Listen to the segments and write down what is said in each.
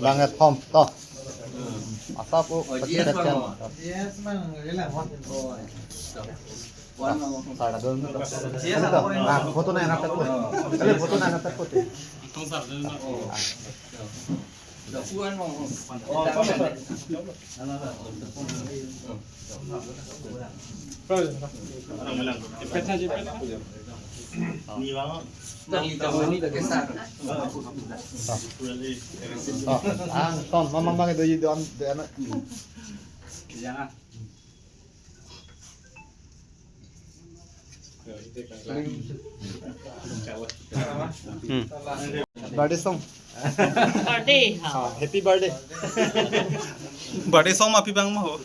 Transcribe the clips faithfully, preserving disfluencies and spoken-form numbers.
Bang at home to. Asap o. Oh, G S bang. Yes, bang. Rela hot. Oh. Sar, sar, dun. Yes, bang. Ah, photo na nang takut. Kali photo na nang takut. Ah, ton, mama, mama, do you do, do, ano? Hmm. Birthday song. Birthday. Ah, happy birthday. Birthday song ma pi bang ma ho.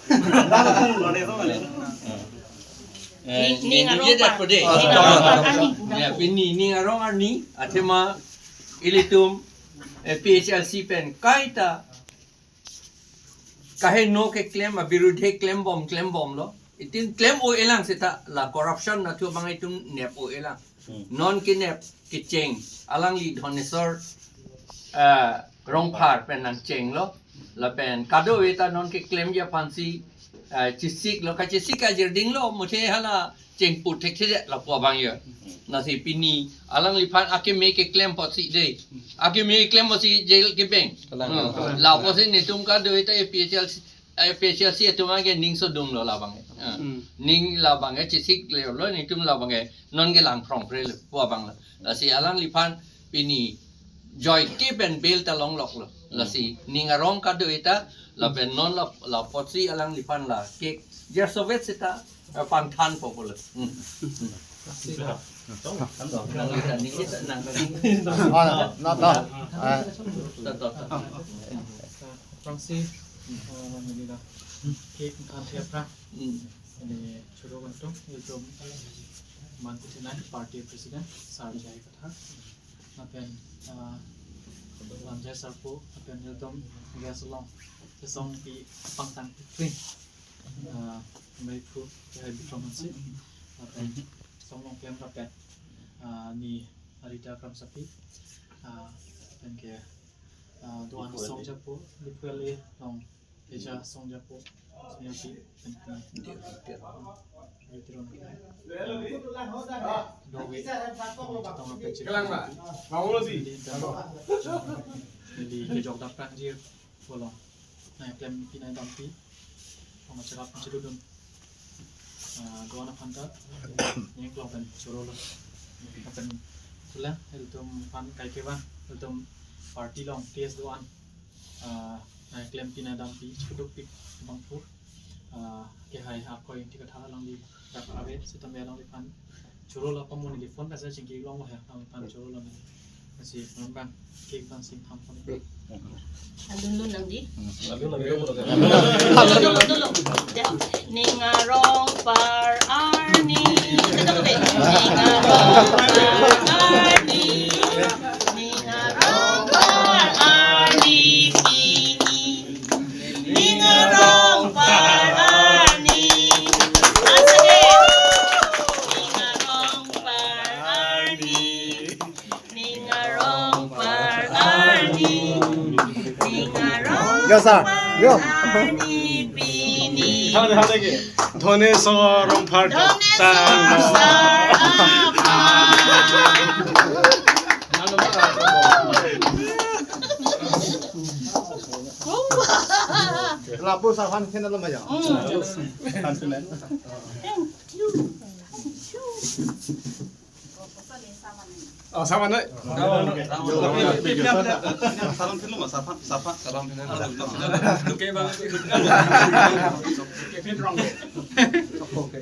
Ning, ning arong pa. Ning arong pa arni. Ya, pini ning arong arni, athema ilitum, eh, P H L C pen kaita kaheno keklem, abirudhe klembom, klembomlo. Itin klem-o-elang seta la corruption nathu abang itum nep-o-elang. Hmm. Non kenep kecheng, alangli Dhoneswar, eh, Rongphar pen nangchenglo. Lapen kadokave ta non keklemji aphansi, eh, chesiklo, kachesik ajirdinglo, muthe hala chengpu thekthedet lapu abang ya. Lasi pini alangliphan akeme keklem apotsi dei. Akeme keklem apotsi jail kebeng. Kalang, hmm, kalang. Lapusi netum kadokave ta A P H L C, A P H L C atum abangke ning sodunglo labang. Ah. Hmm. Ning labangke chesik lelo netum labangke. Non kelang phrongphrelo pu abang la. Lasi alangliphan pini joike pen bail ta longloklo. Lasi ning arong kadokave ta lapen non la, la apotsi alangliphan la ke jer sovet seta, eh, pangthanpo pulo. Hmm. Hmm. Nanglita ning, nanglita ning. Oh, no, no, no. Ah. To, to, to. Aphrangsi, eh, neli la cake nangthan aphrang. Hmm. Neli choro kangtung, ilitum man kusinai party president, Sar J I Kathar. Lapen, ah, Lamjai Sarpo, lapen ilitum guest along, kesong pi pangtang pi kring. Ah, Maipu, Kehai Bikram Hanse, lapen song long klem rapet, ah, ni Arita Kramsapi, ah, lapen ke, ah, doan song japo, Lipuali long Teja song japo, Sneoki, pen, pen, Yutiron, Dowi, Tong Rapet, Kelang ma, mau lo si. Neli kejok dapran jir, bolong. Nangklempi nangdampi, pangcherap chirudun. Ah, doan aphan ta, nangklong pen chorolo. Lapen, tula, ilitum aphan kaike bang, ilitum party long, T S doan. Ah, nangklempi nangdampi, chikudukpik abangphu. Ah, Kehai Akoi Ingti Kathar alangli rap ave, sitame alangliphan chorolo, apamon neli phone pen sa chingki longlo he, alangliphan chorolo neli. Lasi non bang, cake bang sing tham phone. Alun lun nang di. Alun lun, alun lun. Alun lun, alun lun. Ya. Ning arong par arni. Ning arong par arni. Ning arong par arni pini. Ning arong par arni. Once again. Ning arong par arni. Ning arong par arni. Ning arong, yo, sir. Yo. Par arni pini. Dhone so rong par. Dhone so rong par. Lapu sarhan kena lama ya. Hmm. Thank you. Oh, sama nih. Salam dulu, Mas. Sapa? Salam dulu. Oke, Bang. Oke.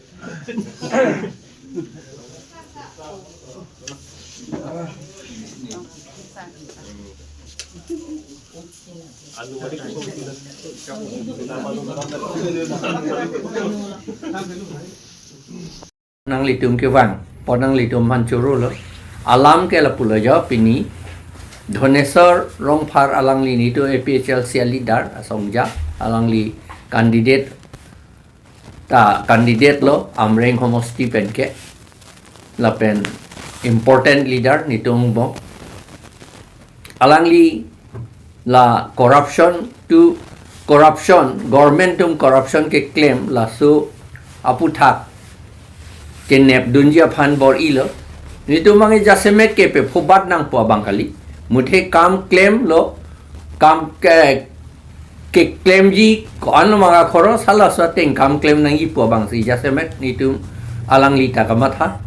Nanglitum kevang Ponang litum man choro lo. Alam ke lapulo jo pini. Dhoneswar Rongphar alangli netum A P H L C a leader asongja, alangli candidate ta candidate lo Amreng homosti pen ke. Lapen important leader netum angbong. Alangli la corruption to corruption, government atum corruption keklem laso aputhak kenep dunji aphan bor-ilo. Netum abang jasemet ke pe phobat nangpo abang kali. Muthe kam klemlo, kam ke, keklemji ko-an lo manga khoros, halaso ateng kam klem nangji pu abangsi jasemet netum alangli ta kamatha.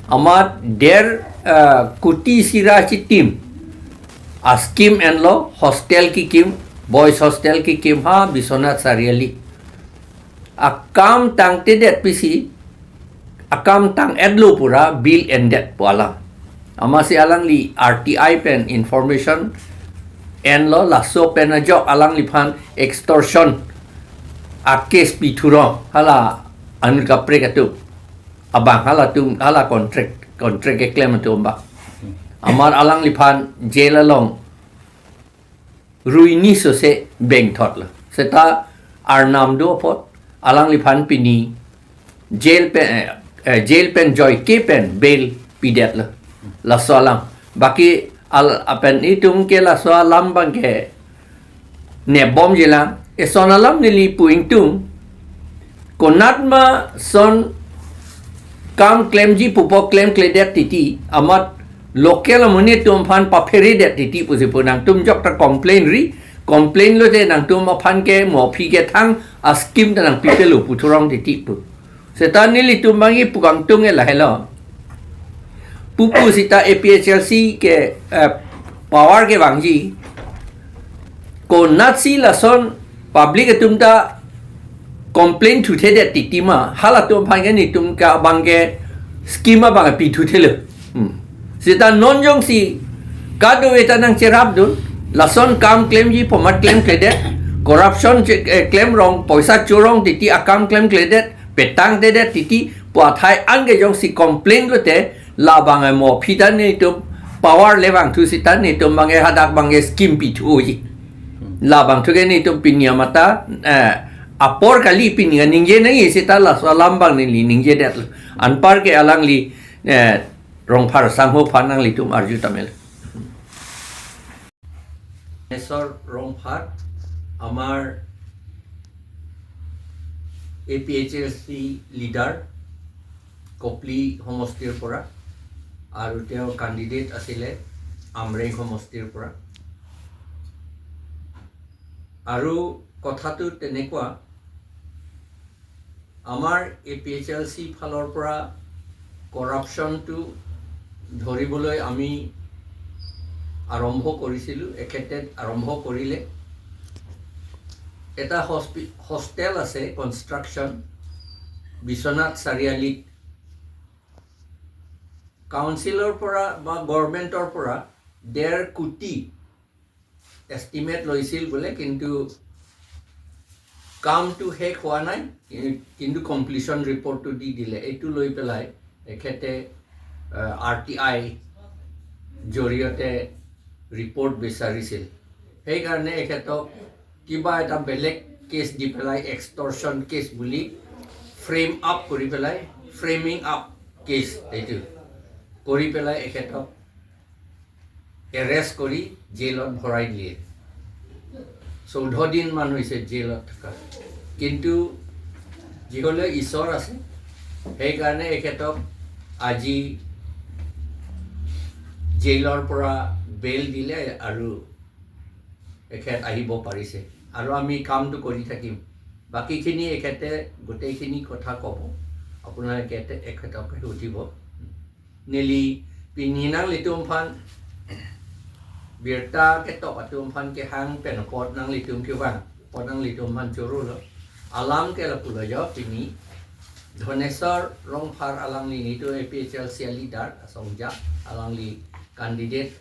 Amat der, eh, kuti sira chitim a scheme enlo, hostel kekim, boys hostel kekim ha Biswanath Chariali. Akam tangtedet pisi, akam tang-etlo pura bill endet pu alam. Amatsi alangli R T I pen information enlo, laso pen ajok alangliphan extortion a case pithurong, hala Anil Kaprek atum abang, halatum, hala contract, contract keklem atum abang. Amat alangliphan jail along ruini sose bengthotlo. Seta arnam do apot alangliphan pini jail pen, eh, eh, jail pen joike pen bail pidetlo. Laso alam. Baki al apen itum ke laso alam abang ke nebomjilang. Eson alam neli pu ingtung. Konat ma son kam klemji pupo klemkledet titi, amat local amonit atum aphan papheredet titi pusi pu nangtum jok ta complain ri, complain lote nangtum aphan ke mo aphi kethang a scheme ta nangpipelo puthurong titi pu. Seta nelitum abang ipu kangtung ke lahelo. Pupu seta A P H L C ke, eh, power kevangji. Konatsi lason public atum ta complain thuthedet titi ma, halatum aphan ke netum ke abang ke scheme abang pithuthe lo. Hmm. Seta non jongsi kadokave ta nangcherapdun, lason kam klemji pu amat klemkledet, corruption che-, eh, klemrong, poisa chorong titi akam klemkledet, petangtedet titi pu athai anke jongsi complain lote, labang mo aphi ta netum power le vangthu seta netum abang ke hadak abang ke scheme pithuji. Labang thu ke netum pini amat ta, eh, apor kali pini kaningje nangji seta laso alam abang neli ningjedetlo. Anpar ke alangli, eh, Rongphar sangho aphan nanglitum arju tame. Dhoneswar Rongphar, আমাৰ A P H L চি লিডাৰ, কপলি সমষ্টিৰ পৰা, আৰু তেওঁ কেণ্ডিডেট আছিলে আমৰেং সমষ্টিৰ পৰা। আৰু কথাটো তেনেকুৱা, আমাৰ এ পি এইচ এল চি ফালৰ পৰা কৰাপশ্যনটো ধৰিবলৈ আমি আৰম্ভ কৰিছিলোঁ, এখেতে আৰম্ভ কৰিলে। এটা হস্পি-, হোষ্টেল আছে কনষ্ট্ৰাকশ্যন বিশ্বনাথ চাৰিআলিত, কাউন্সিলৰ পৰা বা গভৰ্ণমেণ্টৰ পৰা ডেৰ কোটি এষ্টিমেট লৈছিল বোলে, কিন্তু কামটো শেষ হোৱা নাই, কি-, কিন্তু কমপ্লিশ্যন ৰিপৰ্টটো দি দিলে। এইটো লৈ পেলাই এখেতে, আহ, আৰ টি আই জৰিয়তে ৰিপৰ্ট বিচাৰিছিল। সেইকাৰণে এখেতক কিবা এটা বেলেগ কেছ দি পেলাই, এক্সটৰ্চন কেছ বুলি ফ্ৰেম আপ কৰি পেলাই, ফ্ৰেমিং আপ কেছ এইটো কৰি পেলাই এখেতক এৰেষ্ট কৰি জেলত ভৰাই দিয়ে। চৈধ্য দিনমান হৈছে জেলত থকা। কিন্তু যি হ'লেও ঈশ্বৰ আছে, সেইকাৰণে এখেতক আজি জেলৰ পৰা বেইল দিলে আৰু এখেত আহিব পাৰিছে। আৰু আমি কামটো কৰি থাকিম। বাকীখিনি এখেতে গোটেইখিনি কথা ক'ব, আপোনালোকে এতে-, এখেতক সুধিব। Neli pini nanglitum aphan birta ketok atum aphan kehang pen apot nanglitum kevang, apot nanglitum aphan choro lo. Alam ke lapulo jo pini, Dhoneswar Rongphar alangli netum A P H L C a leader asongja, alangli candidate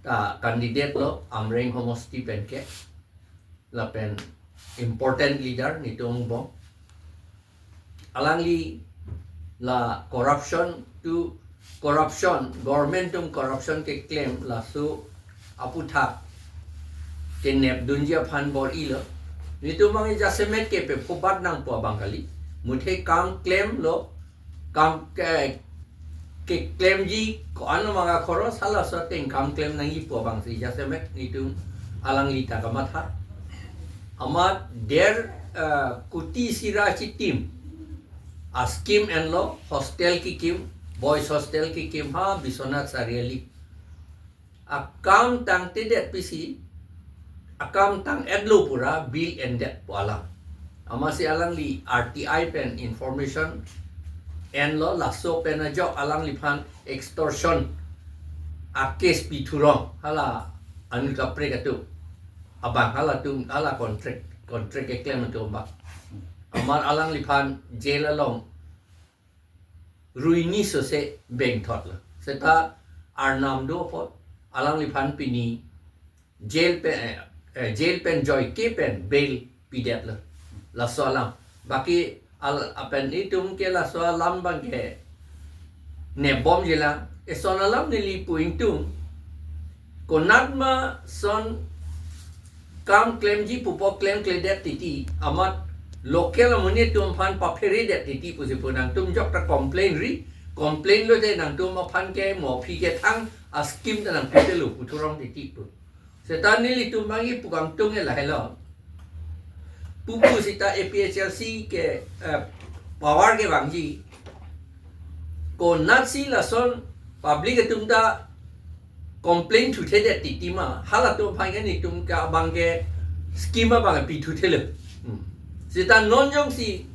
ta candidate lo Amreng homosti pen ke, lapen important leader netum angbong. Alangli la corruption to corruption, government atum corruption keklem laso aputhak kenep dunji aphan bor-ilo. Nelitum abang jasemet ke pe phobat nangpo abang kali. Muthe kam klemlo, kam ke, keklemji ko-an manga khoros halaso ateng kam klem nangjipo abangsi jasemet nelitum alangli ta kamatha. Amat der, eh, kuti sira chitim a scheme enlo hostel kekim, boys hostel kekim ha Biswanath Chariali. Akam tangtedet pisi, akam tang-etlo pura bill endet pu alam. Amatsi alangli R T I pen information enlo, laso pen ajok alangliphan extortion a case pi thurong, hala Anil Kaprek atum abang, halatum, hala contract, contract keklem atum abang. Amat alangliphan jail along rui ni sose bengthotlo. Seta arnam do apot alangliphan pini jail pen, eh, eh, jail pen joike pen bail pidetlo. Laso alam. Baki al apen itum ke laso alam abang ke nepbomjilang. Eson alam neli pu ingtung. Konatma son kam klemji pupo klemkledet titi, amat local amonit atum aphan papheredet titi pusi pu nangtum jokta complain ri, complain lote nangtum aphan ke mo aphi kethang a scheme ta nangpithelo pu thurong titi pu. Seta nelitum abang ipu kangtung ke lahelo. Pupu seta A P H L C ke, eh, power kevangji. Konatsi lason public atum ta complain thuthedet titi ma, halatum aphan ke nelitum ke abang ke scheme abang pi thuthelo. Hmm. Seta non jongsi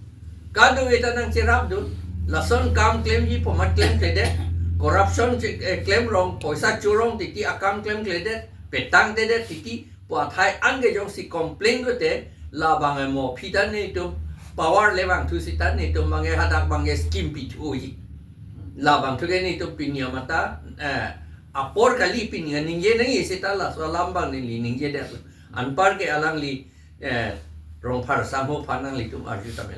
kadokave ta nangcherapdun, lason kam klemji pu amat klemkledet, corruption che-, eh, klemrong, poisa chorong titi akam klemkledet, petangtedet titi, pu athai an ke jongsi complain lote, labang mo aphi ta nelitum power le vangthu seta nelitum abang hadak abang scheme pithuji. Labangthu ke nelitum pini amat ta, eh, apor kali pini ningje nangji seta laso alam abang neli ningjedet. Anpar ke alangli, eh, Rongphar sangho aphan nanglitum arju tame.